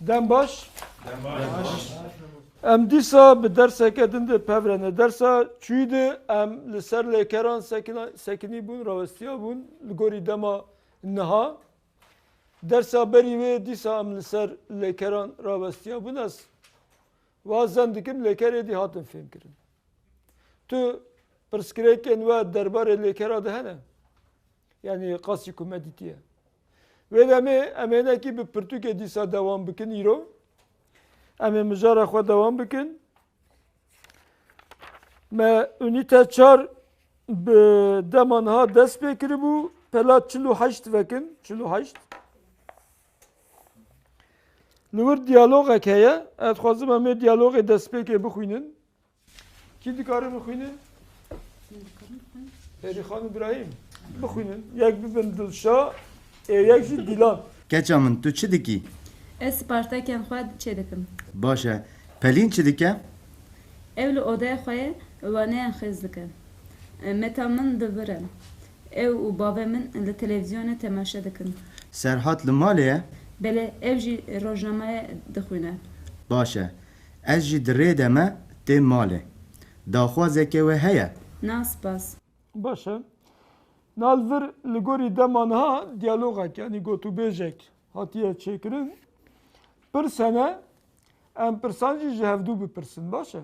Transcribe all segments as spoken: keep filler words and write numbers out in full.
Dem baş. Dem baş. Em dîsa bi derseke din de pev re ne. Dersa çûyî de em li ser lêkeran sekina-, sekinî bûn, rawestiya bûn. Li gorî dema niha. Dersa berî wê dîsa em li ser lêkeran rawestiya bûn. Ez wazen dikim lêkerê dî hatin fêmkirin. Tu pirsgirêkên we derbarê lêkera de hene? Yanî qasî ku me dîtiye. Wê demê em ê hinekî bi pirtûkê dîsa dewam bikin îro. Em ê mijara xwe dewam bikin. Me unîte çar bi dema niha dest pê kiribû, pela çil û heşt vekin, çil û heşt. Li wir diyalogek heye, ez dixwazim em ê diyalogê destpêkê bixwînin. Kî dikare bixwîne? Perîxan Îbrahîm. Bixwînin. Yek bibin Dilşa, ê yek jî Dîlan. Keça min, tu çi dikî? Ez spartekên xwe çêdikim. Baş e. Pelîn çi dike? Ew li odeya xwe ye, waneyan xêz dike. Meta min di vir e. Ew û bavê min li televîzyonê temaşe dikin. Serhat li malê ye? Belê, ew jî rojnameyê dixwîne. Baş e. Ez jî di rê de me, têm malê. Daxwazeke we heye? Na, spas. Baş e. Na li vir li gorî dema niha diyalogek, yanî gotûbêjek hatiye çêkirin. Pirs hene, em pirsan jî ji hevdû bipirsin, baş e?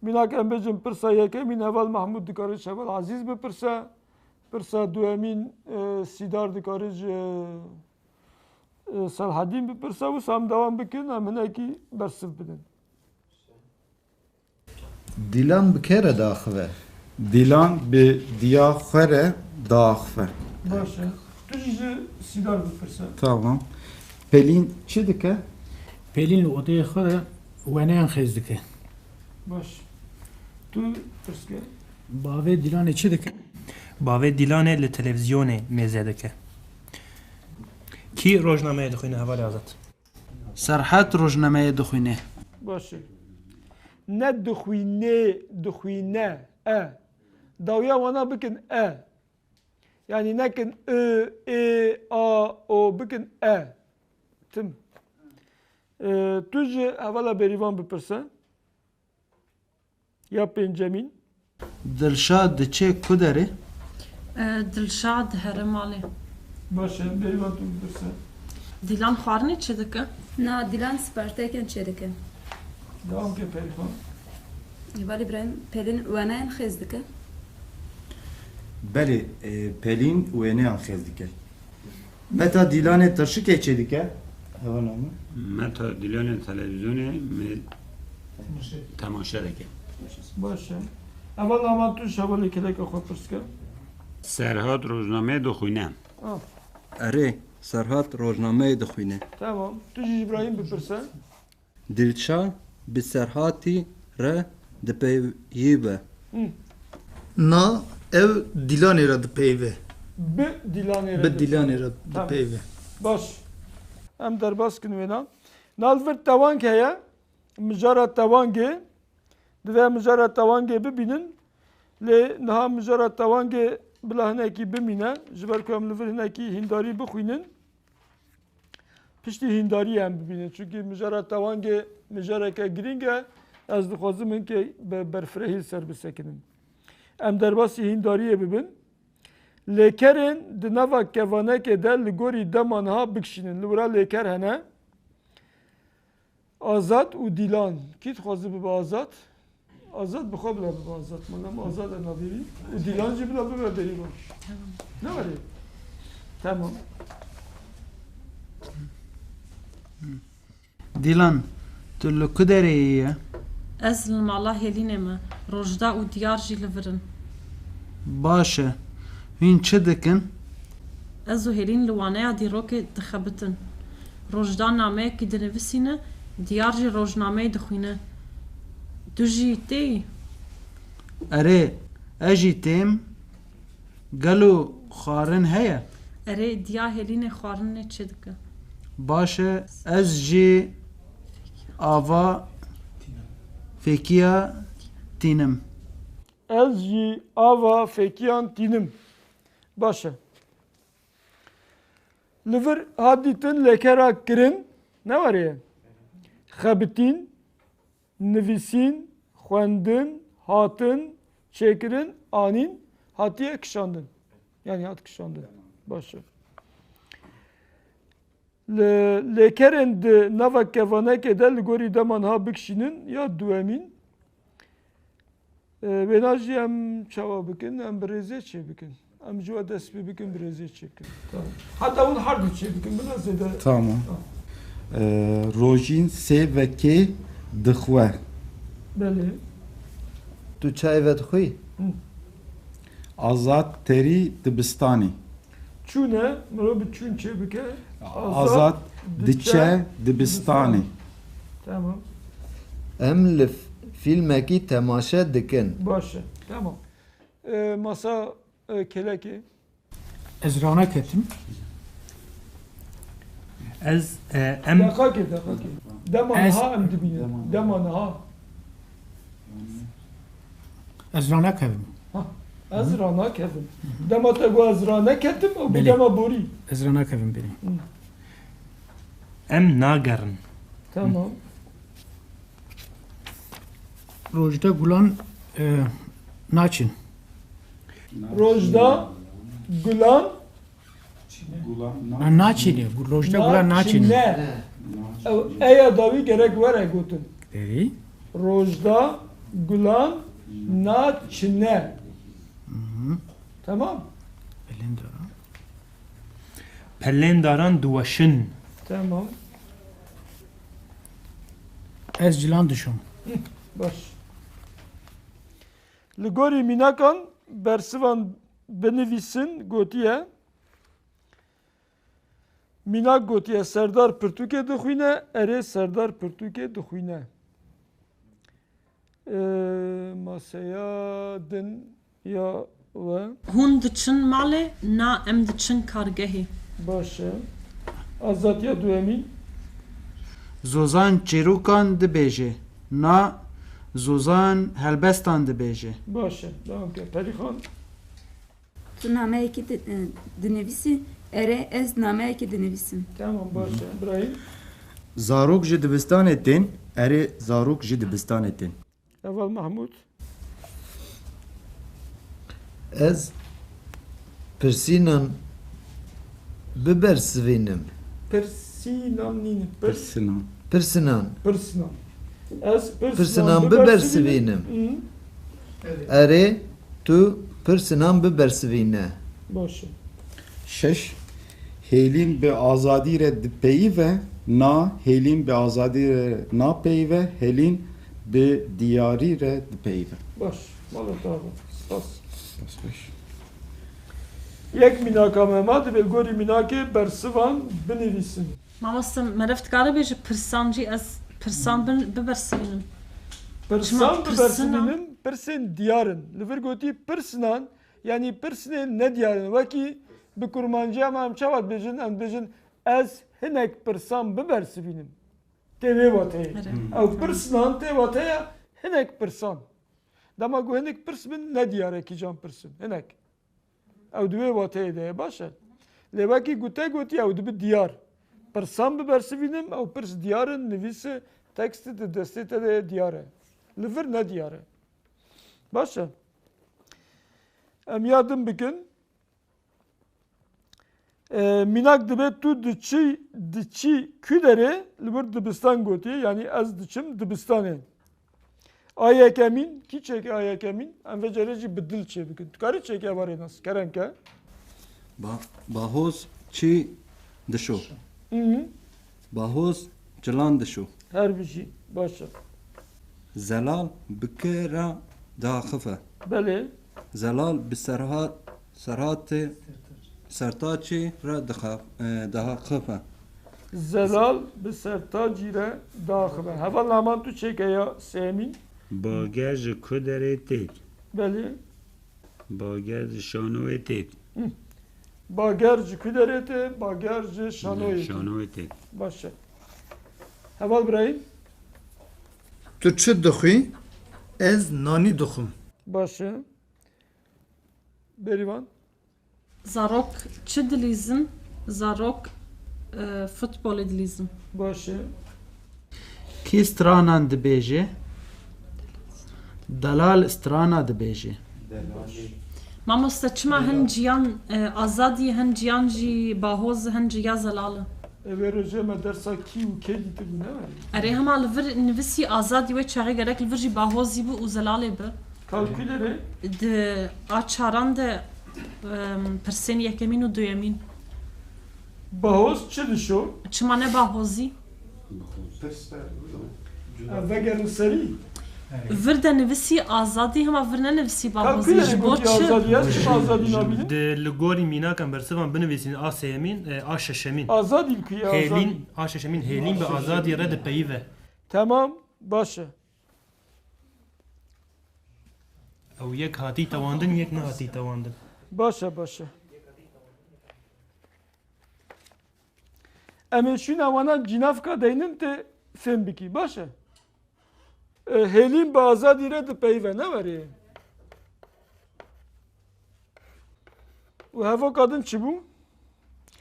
Mînak em bêjin pirsa yekemîn heval Mahmûd dikare ji heval Ezîz bipirse, pirsa duyemîn, e, Sîdar dikare ji, e, Selhedîn bipirse, wisa em dewam bikin, em hinekî bersiv bidin. Dîlan bi kê re diaxive? Dîlan bi diya xwe re diaxive. Baş e. Tu jî ji Sîdar bipirse. Tamam. Pelîn çi dike? Pelîn li odeyê xwe de weneyan xêz dike. Baş. Tu pirs ke. Bavê Dîlanê çi dike? Bavê Dîlanê li televîzyonê mêze dike. Kî rojnameyê dixwîne hevalê Azad? Serhat rojnameyê dixwîne. Baş e. Ne dixwînê, dixwîne, e. Dawiya wana bikin e. Yanî nekin i, ê, a, o, bikin e. Tim. E, tu ji hevala Berîvan bipirse. Ya pêncemîn. Dilşad diçe ku derê? E, Dilşad dihere malê. Baş e, Berîvan tu bipirse. Dîlan xwarinê çi dike? Na, Dîlan spartekên çêdike. Dewam ke Perîxan. Heval Îbrahîm, Pelîn weneyan xêz dike. Belê, e, Pelîn wêneyan xêz dike. Meta Dîlanê tirşikê çêdike? Heval Namû? Meta Dîlanê televîzyonê me temaşe dike. Baş e. Heval Namû, tu ji hevalê kêleka xwe pirs ke. Serhat rojnameyê dixwîne. Ah. Erê, Serhat rojnameyê dixwîne. Tamam. Tu jî Îbrahîm bipirse. Dilşad bi Serhatî re dipeyive. Hı. Na, ew Dîlanê re dipeyive. Bi Dîlanê re Bi dipeyive. Dîlanê re Tamam. dipeyive. Baş. Em derbas kin wêna. Na li vir tewang heye. Mijara tewangê. Divê em mijara tewangê bibînin. Lê niha mijara tewangê bila hinekî bimîne. Ji ber ku em li vir hinekî hîndarî bixwînin. Piştî hîndariyê em bibînin. Çunkî mijara tewangê mijareke girîng e. Ez dixwazim hinkê bi berfirehî li ser bisekinim. Em derbasî hîndariyê bibin. Lêkerên di nava kevanekê de li gorî dema niha bikişînin. Li wira lêker hene. Azad û Dîlan. Kî dixwaze bibe Azad? Azad bi xwe bila bibe Azad. Madem Azad e navê wî. Û Dîlan jî bila bibe Berîvan. Ne were? Tamam. Dîlan, tu li ku derê yî ye? Ez li mala Hêlînê me. Rojda û Diyar jî li vir in. Baş e. Hûn çi dikin? Ez û Hêlîn li waneya dîrokê dixebitin. Rojda nameyekî dinivîsîne, Diyar jî rojnameyê dixwîne. Tu jî tê yî? Erê, ez jî têm. Gelo xwarin heye? Erê, diya Hêlînê xwarinê çi dike? Baş e, ez jî ava fêkiya tînim. Ez jî ava fêkiyan tînim. Baş e. Li vir hat dîtin lêkera kirin. Ne were ye? Xebitîn, nivîsîn, xwendin, hatin, çêkirin, anîn, hatiye kişandin. Yanî hat kişandin. Baş e. Li lêkerên di nava kevanekê de li gorî dema niha bikişînin ya duwemîn, e, wêna jî em çawa bikin? Em bi rêzê çê bikin. Em ji we dest pê bikin, bi rêzê çê bikin. Tamam. Heta hûn her du çê bikin, bila zêde. Tamam. Tamam. Ee, Rojîn sêvekê dixwe. Belê. Tu çayê vedixwî? Hı. Azad terî dibistanî. Çûne, mirov bi çûn çê bike. Azad diçe dibistanê. Tamam. Em li f-, fîlmekî temaşe dikin. Baş e. Tamam. E, masa, e, kelekê. Ez rana ketim. Ez, e, em Deqakê, deqakê. Dema Ez niha em dibînin. Dema niha. Ez rana kevim. Ha, ez rana kevim. Dema te got ez rana ketim, ew Belê. Dema borî. Ez rana kevim, belê. Hı. Em nagerin. Tamam. Rojda gulan, e, naçin. Rojda gulan Na-, naçine, gu-, rojda gulan naçine. Naçine. Ew, eya dawî gerek were gotin. Derî? Rojda gulan naçine. Hı hı. Tamam. Pelên daran. Pelên daran diweşin. Tamam. Ez cilan dişom. Hı, baş. Li gorî mînakan bersivan binivîsin gotiye. Mînak gotiye, Serdar pirtûkê dixwîne, erê Serdar pirtûkê dixwîne. Ee, maseya din ya we. Hûn diçin malê, na em diçin kargehê. Baş e. Azad ya duwemîn. Zozan çîrokan dibêje, na Zozan helbestan dibêje. Baş e. Devam ke. Perîxan. Tu nameyekî di-, e, dinivîsî? Erê, ez nameyekî dinivîsim. Tamam, baş e. Brahîm? Zarok ji dibistanê tên. Erê, zarok ji dibistanê tên. Heval Mahmûd? Ez pirsînan bibersivînim. Pirsînan nîne. Pir- Pirsinan. Pirsinan. Pirsinan. Ez pirsinan Pirsinan bibersivînim. Bibersivînim. Hı. Erê, tu pirsinan bibersivîne. Baş e. Şeş. Hêlîn bi azadî re dipeyive, na, hêlîn bi azadî re napeyive, hêlîn bi diyarî re dipeyive. Baş. Mala te ava. Spas. Spas baş. Yek mînaka me ma, divê li gorî mînakê bersivan binivîsin. Mamoste, meriv dikare bêje pirsan jî ez pirsan bin, bibersivînim. Pirsan Çima pirsina? Bibersivînim, pirsên diyar in. Li vir gotî pirsinan, yanî pirsinên nediyar in. Wekî bi kurmanciya me em çawa dibêjin? Em dibêjin, ez hinek pirsan bibersivînim. Tê vê wateyê. Erê. Hmm. Ew pirsinan tê wateya hinek pirsan. Dema ku hinek pirs bin, nediyar e kîjan pirs in. Hinek. Ew di wê wateyê de ye, baş e. Lê wekî ku te gotî, ew dibe diyar. Pirsan bibersivînim, ew pirs diyar in, nivîs e, tekst di destê te de ye, diyar e. Li vir nediyar e. Baş e. Em ya din bikin. E, mînak dibe tu diçî, diçî ku derê, li wir dibistan gotiye, yanî ez diçim dibistanê. A yekemîn, kî çêke a yekemîn? Em vê carê jî bi dil çê bikin. Tu karî çêke eva rênas, kerem ke. Ba-, Bahoz çi dişo? Hı hı. Bahoz cilan dişo. Her bijî, baş e. Zelal bi ke re diaxife? Belê. Zelal bi Serhat, Serhatê, Sertaçê re dixa-, e, diaxife. Zelal bi Sertacî re diaxife. Heval Naman, tu çêke ya sêmîn? Bager ji ku derê têt? Belê. Bager ji Şanoyê têt. Hı. Bager ji ku derê tê? Bager ji Şanoyê tê. Şanoyê têt. Baş e. Heval Birayîm? Tu çi dixwî? Ez nanî dixwim. Baş e. Bêrîvan? Zarok çi dilîzin? Zarok Ee, futbolê dilîzim. Baş e. Kî stranan dibêje? Delal strana dibêje. Mamoste, çima hin ciyan e, azadî, hin ciyan jî bahoz, hin ciya zelal e? Ê vê rojê me dersa kî û kê dîtibû, ne were? Erê, hema li vir nivîsî azadî, wê çaxê gerek li vir jî bahozî bi û zelalê bi. Kalkûlerê? Di a çaran de em, pirsên yekemîn û duyemîn. Bahoz çi dişo? Çima ne bahozî? Pirs Ev vegerin serî. Vir de nivîsî azadî, hema vir ne nivîsî bahozî. Ji bo çi? Azadî ya, çi azadî nabînin? Di li gorî mînakan bersivan binivîsîn a sêyemîn, e, a şeşemîn. Azadî li ku ye azadî? Hêlîn, a şeşemîn hêlîn bi azadî re dipeyive. Temam, baş e. Ew yek hatî tewandin, yek nehatî tewandin. Baş e, baş e. Em ê şûna wana cînavka deynin tê fêm bikî. Baş e. E, hêlîn bi azadî re dipeyive, ne were? Û hevoka din çi bû?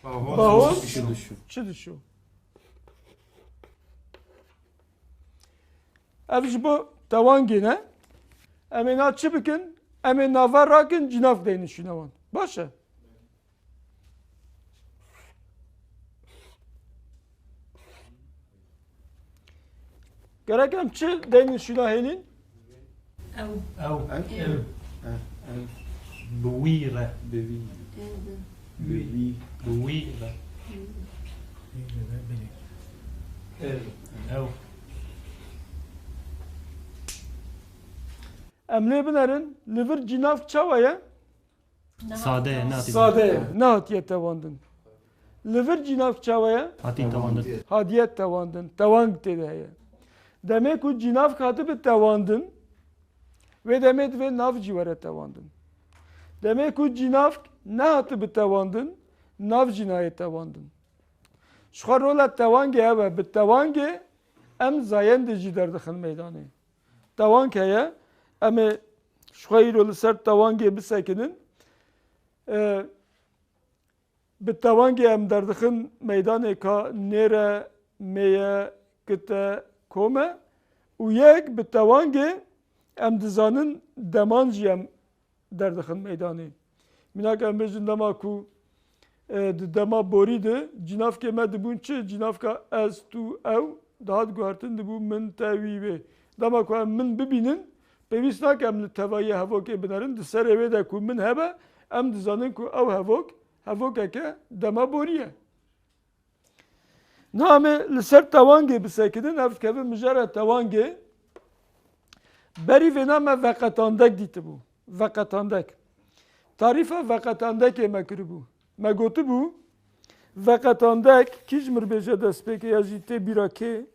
Bahoz. Bahoz. Çi dişo? Çi dişo? Ev ji bo tewangê ne. Em ê na çi bikin? Em ê nava rakin, cînav deynin şûna wan. Baş e. Gerek em çi deynin şûna hêlîn? Ew. Ew. Ew. Ew. Ew. Bi wî re. Bi wî. Ew. Bi wî. Bi wî re. Ew. Ew. Em lê binerin, li vir cînav çawa ye? Sade ye, nehatî. Sade ye, nehatiye tewandin. Li vir cînav çawa ye? Hatî tewandin. Hatiye tewandin. Tewang tê de heye. Demê ku cînav hatibi tewandin, wê demê divê nav jî were tewandin. Demê ku cînav nehatibi tewandin, nav jî nayê tewandin. Ji xwe rola tewangê ev e, bi tewangê em zayendê jî derdixin meydanê. Tewang heye, em ê ji xwe îro li ser tewangê bisekinin. E, bi tewangê em derdixin meydanê ka nêr e, mê ye, kit e, kom e û yek bi tewangê em dizanin deman jî em derdixin meydanê. Mînak em bêjin dema ku, e, di dema borî de cînavkê me dibûn çi? Cînavka ez, tu, ew dihat guhertin, dibû min, te, wî, wê. Dema ku em min bibînin, pêwîst nake em li tevayî hevokê binerin. Di serê wê de ku min hebe, em dizanin ku ew hevok, hevokeke dema borî ye. Na em ê li ser tewangê bisekinin, ev dikeve mijara tewangê. Berî vêna me veqetandek dîtibû. Veqetandek. Tarîfa veqetandekê me kiribû. Me gotibû, veqetandek, kî ji mir bêje destpêkê ya jî tê bîra kê?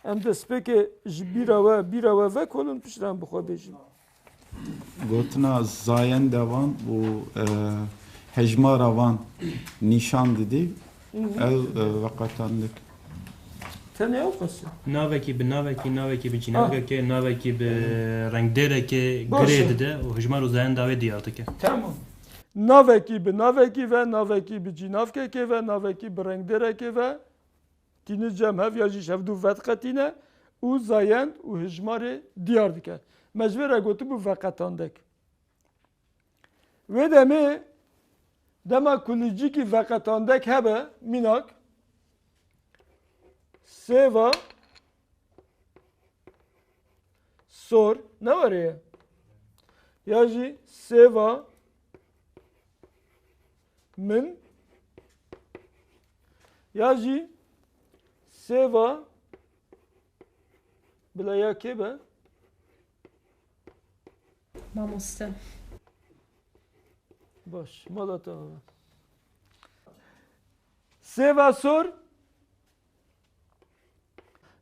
Em destpêkê ji bîra we, bîra we vekolin, piştre em bi xwe bêjin. Gotina zayenda wan û, e, hejmara wan nîşan didî, ew, e, veqetandik. Tenê ew qas e. Navekî bi navekî, navekî bi cînavkekê, navekî bi rengdêrekê Baş e. girê dide û hejmar û zayenda wê diyar dike. Tamam. Navekî bi navekî ve, navekî bi cînavkekê ve, navekî bi rengdêrekê ve. Tînin cem hev ya jî ji hevdû vediqetîne û zayend û hijmarê diyar dike. Me ji vê re gotibû veqetandek. Wê demê dema ku li cîkî veqetandek hebe, mînak, sêva sor, ne were ye? Ya jî sêva min, ya jî sêva bila ya kê be? Mamoste. Baş, mala te ava. Sêva sor,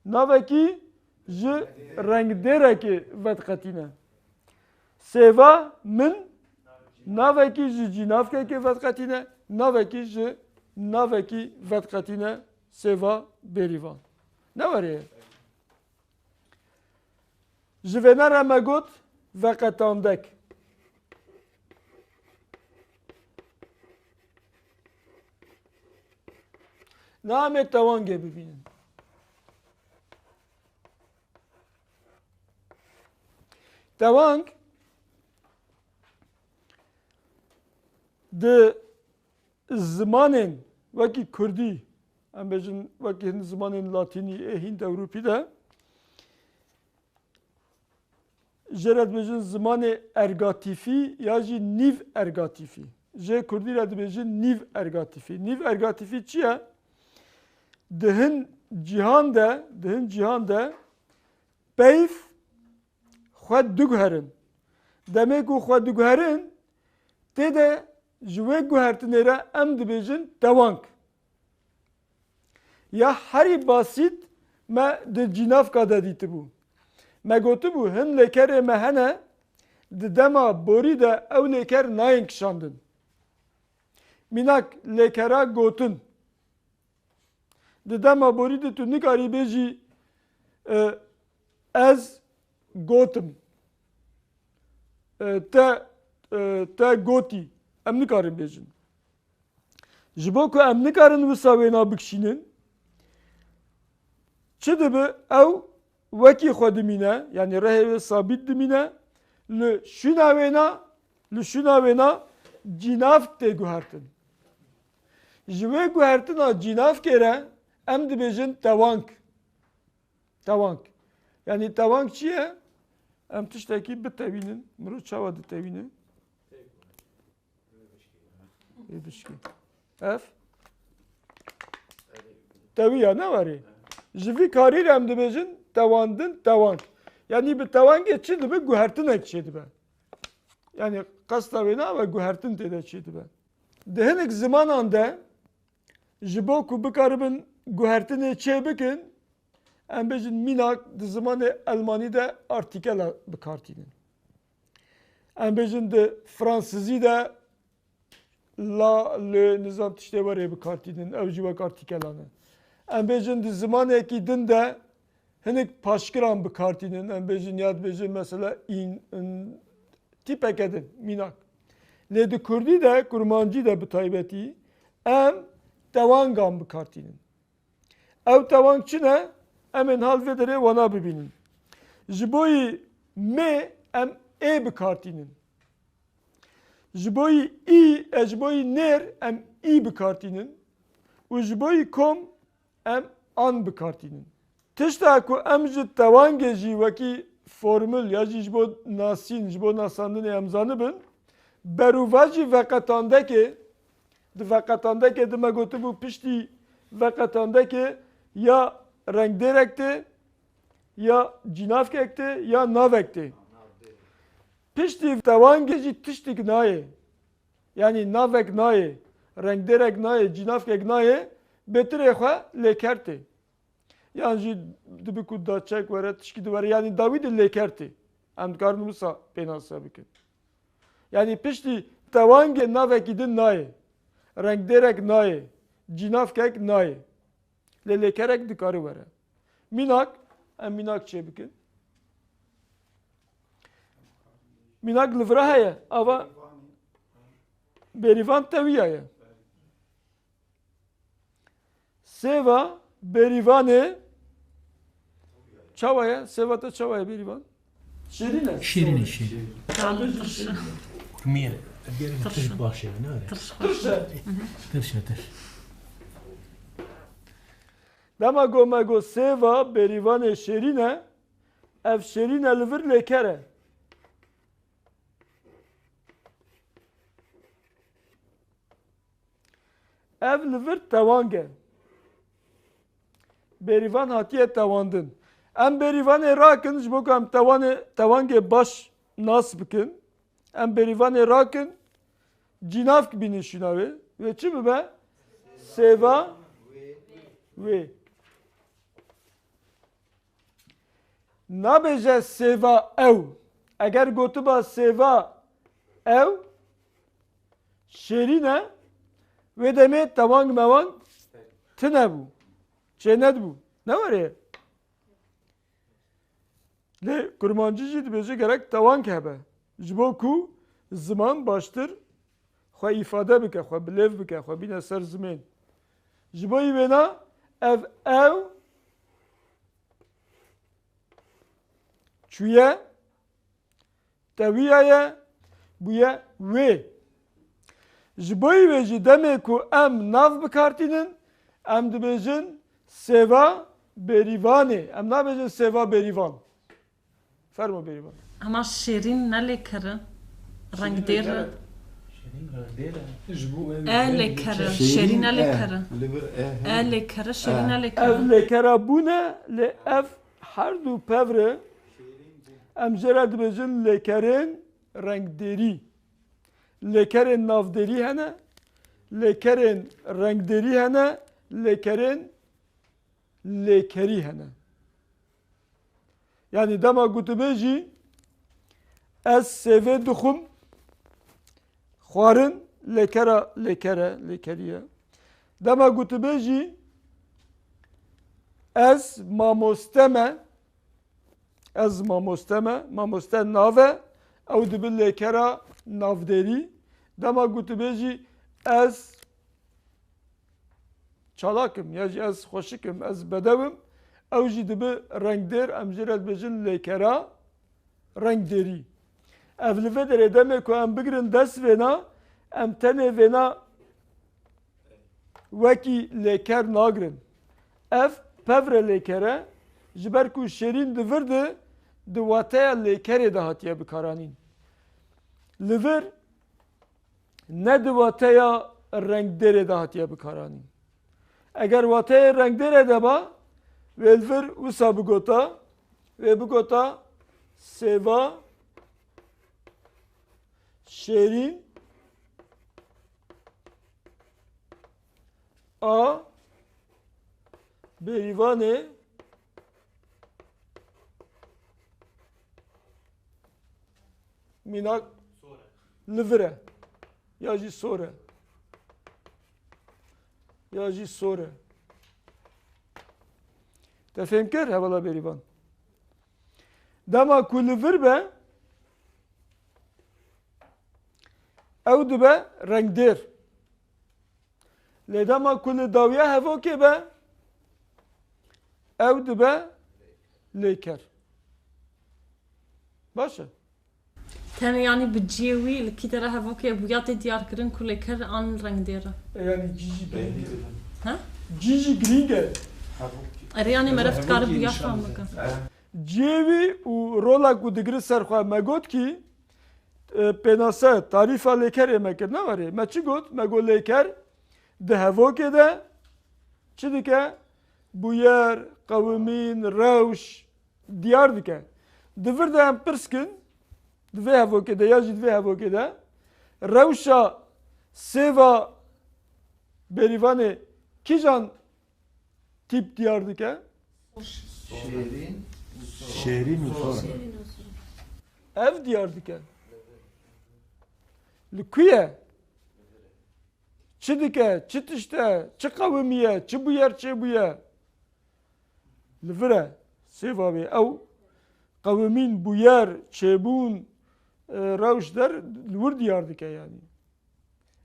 navekî ji rengdêrekê vediqetîne. Sêva min navekî ji cînavkekê vediqetîne, navekî ji navekî vediqetîne, sêva bêrîvan. Ne were ye? Ji vêne re me got veqetandek. Na em ê tewangê bibînin. Tewang di zimanên wekî kurdî, em bêjin wekî hin zimanên latînî ê Hînd Ewropî de, jê re dibêjin zimanê ergatîfî ya jî nîv ergatîfî. Jê kurdî re dibêjin nîv ergatîfî. Nîv ergatîfî çi ye? Di hin cîhan de, di hin cîhan de peyv xwe diguherin. Demê ku xwe diguherin, tê de ji wê guhertinê re em dibêjin tewang. Ya herî basît me di cînavka de dîtibû. Me gotibû, hin lêkerê me hene, di dema borî de ew lêker nayên kişandin. Mînak, lêkera gotin. Di dema borî de tu nikarî bêjî, e, ez gotim. E, te, e, te gotî. Em nikarin bêjin. Ji bo ku em nikarin wisa wêna bikişînin, çi dibe? Ew wekî xwe dimîne, yanî rihê wê sabît dimîne, li şûna wêna, li şûna wêna cînavk tê guhertin. Ji wê guhertina cînavkê re em dibêjin tewang. Tewang. Yanî tewang çi ye? Em tiştekî bitewînin. Mirov çawa ditewîne? Ê bişkî. Ev? Tewiya ne warê? Ji vî karî re em dibêjin tewandin, tewang. Yanî bi tewangê çi dibe? Guhertinek çêdibe. Yanî qesta wê ne, ew e guhertin tê de çêdibe. Di hinek zimanan de ji bo ku bikaribin guhertinê çê bikin, em bêjin mînak di zimanê elmanî de artîkela bi kar tînin. Em bêjin di fransizî de la, le, nizam tiştê werê bi kar tînin, ew jî wek artîkelan e. Em bêjin di zimanekî din de hinek paşkiran bi kar tînin. Em bêjin ya dibêjin mesela in, in, tîpeke din, mînak. Lê di kurdî de, kurmancî de bi taybetî em tewangan bi kar tînin. Ew tewang çi ne? Em ê niha li vê derê wana bibînin. Ji bo yî mê em ê bi kar tînin. Ji bo yî î, e, ji bo yî nêr em î bi kar tînin. Û ji bo yî kom em an bi kar tînin. Tişta ku em ji tewangê jî wekî formul ya jî ji bo nasîn, ji bo nasandinê em zanibin, berûvajî veqetandekê, di veqetandekê di me gotibû piştî veqetandekê ya rengdêrek tê, ya cînavkek tê, ya navek tê. Piştî tewangê jî tiştik nayê. Yanî navek nayê, rengdêrek nayê, cînavkek nayê, bêtirê xwe lêker tê. Yan jî dibe ku daçek were, tişkî di were, yanî dawî de lêker tê. Em dikarin wisa pênase bikin. Yanî piştî tewangê navekî din nayê, rengdêrek nayê, cînavkek nayê. Lê lêkerek dikare were. Mînak, em mînak çê bikin. Mînak li vira heye. Ava Bêrîvan tewiya ye. Sêva Bêrîvanê çawa ye? Sêva te çawa ye Bêrîvan? Şêrîn e. Şêrîn e, şêrîn. Kurmiye. Tirş e. Tirş e. Tirş e, tirş. Dema go me go sêva Bêrîvanê şêrîn e, ev şêrîn e li vir lêker e. Ev li vir tewang e. Bêrîvan hatiye tewandin. Em Bêrîvanê rakin, ji bo ku em tewanê, tewangê baş nas bikin. Em Bêrîvanê rakin, cînavk bînin şûna wê. Wê çi bibe? Sêva wê. Nabêje sêva ew. Eger gotiba sêva ew şêrîn e, wê demê tewang mewang tune bû. Çênedibû. Ne were? Lê kurmancî jî dibêje gerek tewang hebe. Ji bo ku ziman baştir xwe îfade bike, xwe bilêv bike, xwe bîne ser zimên. Ji bo wêna ev ew çûye, tewiyaye, bûye wê. Ji bo wê jî demê ku em nav bikartînin, em dibêjin sêva bêrîvanê. Em nabêjin sêva bêrîvan. Fermo bêrîvan. Hema şêrîn ne lêker e. Rengdêr e. Şêrîn rengdêr e. Ji bo ew E lêker e. Şêrîn, şêrîn e, e lêker e. Li vir e, he. E lêker e, şêrîn e lêker e. Ev lêkera bûn e, lê ev her du pevre em jê re dibêjin lêkerên rengdêrî. Lêkerên navdêrî hene, lêkerên rengdêrî hene, lêkerên lêkerî hene. Yanî dema gotibêjî ez sêvê dixwim, xwarin lêkera, lêkere, lêkerî ye. Dema gotibêjî ez mamoste me, ez mamoste me, mamoste nav e, ew dibe lêkera navdêrî. Dema gotibêjî ez çalak im, ya jî ez xweşik im, ez bedew im, ew jî dibe rengdêr, em jê re dibêjin lêkera rengdêrî. Ev li vê derê demê ku em bigirin dest vêna, em tenê vêna wekî lêker nagirin. Ev pevre lêker e, ji ber ku şêrîn di vir de di wateya lêkerê de hatiye bikaranîn. Li vir ne di wateya rengdêrê de hatiye bikaranîn. Eger wateyê rengdêrê de ba, wê li vir wisa bigota, wê bigota sêva şêrîn a bêrîvanê mînak li vir e. Ya jî sor e. Ya jî sor e. Te fêm kir, hevala bêrîvan? Dema ku li vir be, ew dibe rengdêr. Lê dema ku li dawiya hevokê be, ew dibe lêker. Baş e. Tenê yanî bi cihê wî li kî dera hevokê bûya tê diyar kirin ku lêker an rengdêr e. E, yanî cî jî girîng e. Ha? Cî jî girîng e. Erê, yanî meriv dikare bûya fam bike. Cihê wî û rola ku digire ser xwe me got kî, e, pênase, tarîfa lêkerê me kir, ne werê. Me çi got? Me got lêker di hevokê de çi dike? Bûyer, qewimîn, rewş diyar dike. Di vir de em pirs kin, di vê hevokê de ya jî di vê hevokê de rewşa sêva bêrîvanê kîjan tîp diyar dike? Şêrîn û sor. Şêrîn û sor. Ev diyar dike. Li ku ye? Çi dike? Çi tişt e? Çi qewimiye? Çi bûyer çêbûye? Li vir e. Sêva wê ew qewimîn, bûyer, çêbûn, e, rewş der li wir diyar dike yanî.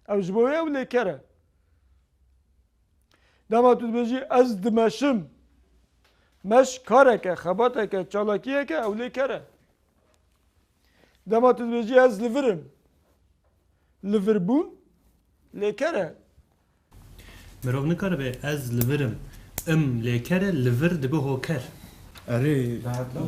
Ew ji bo wê ew lêker e. Dema tu dibêjî ez dimeşim, meş kareke, xebateke, çalakiyeke, ew lêker e. Dema tu dibêjî ez li vir im, li vir bûn lêker e. Mirov nikaribe ez li vir im, im lêker e, li vir dibe hoker. Erê,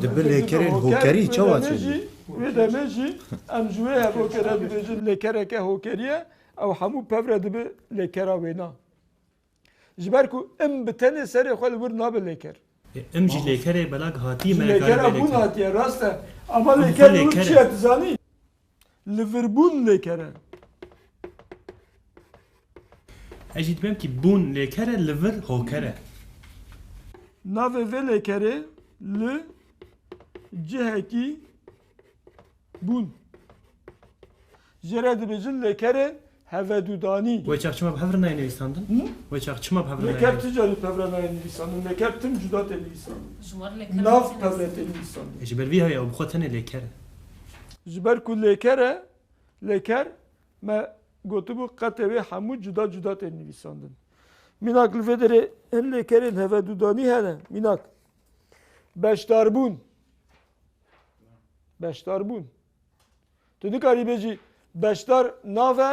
dibe lêkerên hokerî çawa çêdibî? Wê demê jî em ji wê hevokê re dibêjin lêkereke hokerî ye, ew hemû pevre dibe lêkera wêna. Ji ber ku im bi tenê serê xwe li wir nabe lêker. E, im jî lêkerê belag hatî. Ji me lêkera bûn hatiye, rast e. Ama lêker li wir çi ye, tu zanî? Li vir bûn lêker e. Ez jî dibêm kî bûn lêker e, li vir hoker e. Navê vê lêkerê li cihekî bûn. Jê re dibêjin lêkerên hevedûdanî. Wê çax çima bi hev re nayê nivîsandin? Hı? Wê çax çima bi hev re nayê? Lêker ti carî bi hev re nayê nivîsandin. Lêker tim cuda tê nivîsandin. Nav pevre tê nivîsandin. E, ji ber vî heye ew bi xwe tenê lêker e. Ji ber ku lêker e, lêker me gotibû qetê wê hemû cuda cuda tê nivîsandin. Mînak li vê derê hin lêkerên hevedûdanî hene. Mînak. Beşdarbûn. Beşdarbûn. Tu nikarî bêjî beşdar nav e,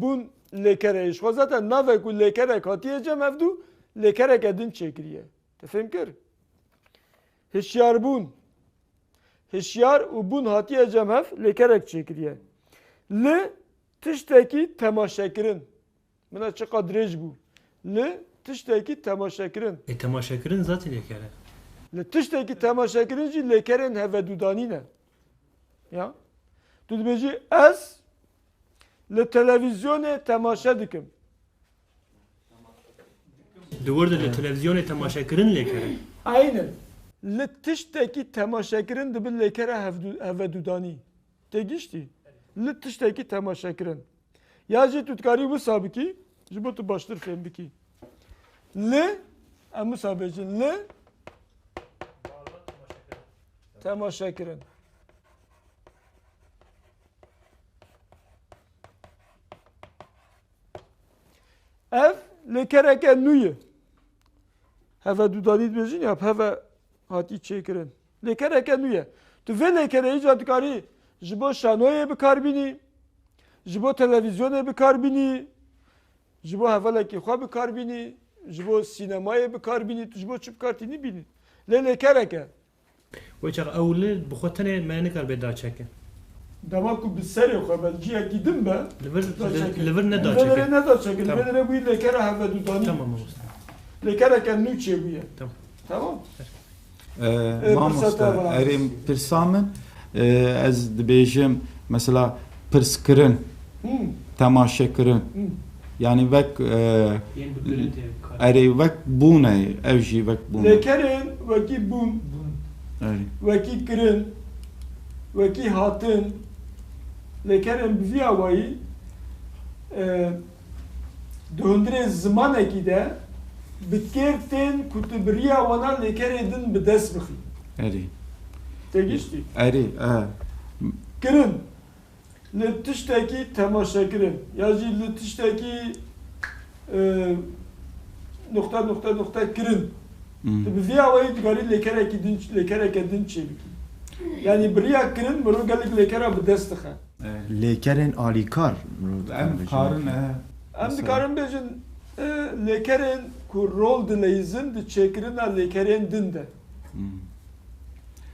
bûn lêkere ye. Ji xwe zaten navek û lêkerek hatiye cem hevdû, lêkereke din çêkiriye. Te fêm kir? Hişyarbûn. Hişyar û bûn hatiye cem hev, lêkerek çêkiriye. Li tiştekî temaşekirin. Mina çiqa dirêj bû. Li tiştekî temaşekirin. E, temaşekirin zaten lêker e. Li tiştekî temaşekirin jî lêkerên hevedûdanî ne. Ya. Tu dibêjî, ez li televîzyonê temaşe dikim. Di wir de li televîzyonê temaşekirin lêker e. Aynen. Li tiştekî temaşekirin dibe lêkera hevdû-, hevedûdanî. Tê giştî? Li tiştekî temaşekirin. Ya jî tu dikarî wisa bikî, ji bo tu baştir fêm bikî. Li, em wisa bêjin, li temaşekirin. Ev lêkereke nû ye. Hevedûdanî dibêjin ya, bi heve hatî çêkirin. Lêkereke nû ye. Tu vê lêkerê îca dikarî ji bo şanoyê bi kar bînî, ji bo televîzyonê bi kar bînî, ji bo hevalekî xwe bi kar bînî, ji bo sînemayê bi kar bînî, tu ji bo çi bi kar tînî bînî. Lê lêkereke. Wê çax ew li bi xwe tenê me nikar bê daçeke. Dema ku bi serê xwe be, ciyekî din be, Li vir, daçeke. Li vir ne daçeke. Li vir ne daçeke, Tamam. Li vir bûyî lêkera hevedûdanî. Tamam, mamoste. Lêkereke nû çêbûye. Tamam. Tamam? Ee, Ee, mamoste, pirsa te erê pirsa min, ee, ez dibêjim, mesela, pirskirin, Hmm. temaşekirin. Hmm. Yani wek, ee, Yên bi kirin tê kar. Erê wek bûn e, ev jî wek bûn e. Lêkerên wekî bûn, Bûn. Erê. wekî kirin, wekî hatin, lêkerên bi vî awayî, e, di hundirê zimanekî de bi kêr tên ku tu bi riya wana lêkerê din bi dest bixî. Erê. Tê giştî? Erê, e. Kirin. Li tiştekî temaşekirin ya jî li tiştekî, e, nuqte, nuqte, nuqte kirin. Hmm. Tu bi vî awayî dikarî lêkerekî din, lêkereke din çêbikî. Yanî bi riya kirin mirov gelek lêkera bi dest dixe. Evet. Lêkerên alîkar mirov dikare Em bêje karin, lêker. e, Em Mesela? dikarin bêjin, e, lêkerên ku rol dileyizin di çêkirina lêkerên din de. Hmm.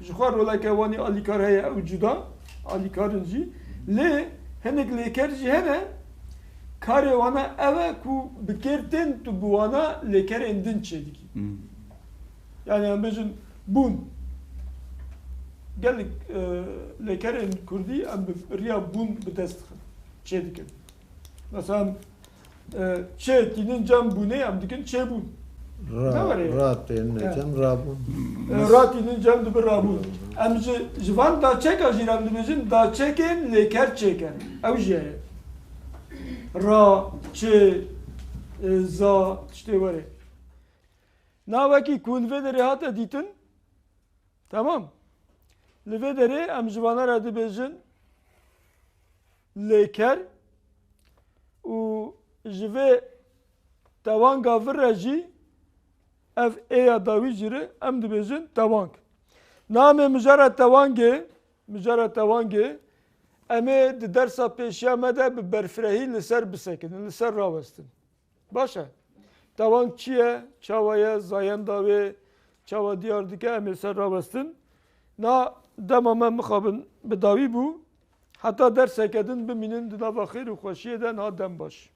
Ji xwe roleke wanî alîkar heye, ew cuda, alîkar in jî. Lê hinek lêker jî hene, karê wana ew e ku bi kêr tên tu bi wana lêkerên din çêdikî. Hmm. Yani em bêjin bûn. Gelek, e, lêkerên kurdî em bi riya bûn bi dest dixin, çêdikin. Mesela em, e, çê tînin cem bûnê, em dikin çêbûn. Ra, Ne var ya? ra têne Ya. cem rabûn. E, ra tînin cem dibi rabûn. Em ji, ji van daçeka jî re em dibêjin daçekên lêker çêker. Ew jî heye. Ra, çê, e, za, tiştê werê. Na wekî ku li vê derê hate dîtin, Tamam. Li vê derê em ji vana re dibêjin lêker û ji vê tewanga vir re jî ev ê ya dawî jî re em dibêjin tewang. Na em ê mijara tewangê, mijara tewangê em ê di dersa pêşiya me de bi berfirehî li ser bisekinin, li ser rawestin. Baş e. Tewang çi ye? Çawa ye? Zayenda wê çawa diyar dike? Em ê ser rawestin. Na dema me mixabin bi dawî bû. Heta derseke din bimînin di nava xêr û xweşiyê de, niha dem baş.